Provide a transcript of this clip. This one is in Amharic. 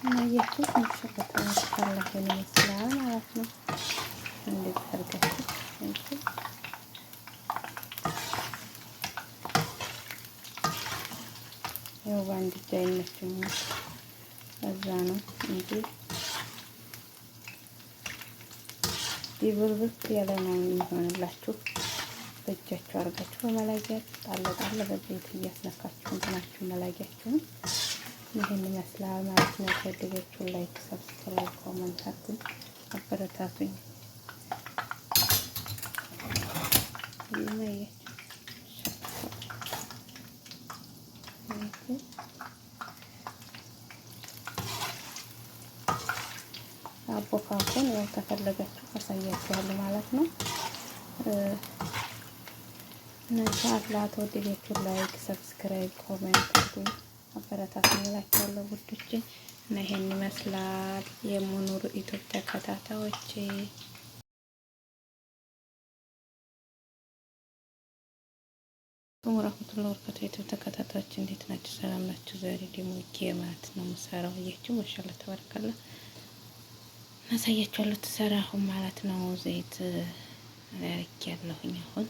እና አያችሁ ማሻአላ ተባረከላህ ይመስላል ማለት ነው። እንደዚህ አድርጋችሁ ያው በአንድ እጅ አይመችም፣ እዛ ነው እንጂ ዲብርብርት ያለ ነው የሚሆንላችሁ። በእጃችሁ አድርጋችሁ በመላጊያ ጣል ጣል በዘይት እያስነካችሁ እንትናችሁ መላጊያችሁን ይህን ይመስላል ማለት ነው። ከወደዳችሁ like፣ subscribe፣ comment አድርጉኝ፣ አበረታቱኝ። አቦካኮን ያው ከፈለጋችሁ አሳያችኋለሁ ማለት ነው። እና ኢንሻአላህ ተወደዳችሁ like፣ subscribe፣ comment አድርጉኝ፣ አበረታቱኝ እላችኋለሁ ውዶቼ። እና ይሄን ይመስላል የሙኑር ኢትዮጵያ ተከታታዮቼ። ወራህመቱላሂ ወበረካቱ ተከታታዮች እንዴት ናችሁ? ሰላም ናችሁ? ዛሬ ደግሞ ጌማት ነው የምሰራው። እያችሁ ማሻአላ ተባረካላ እናሳያችኋለሁ። ትሰራ አሁን ማለት ነው። ዘይት አርጌያለሁኝ አሁን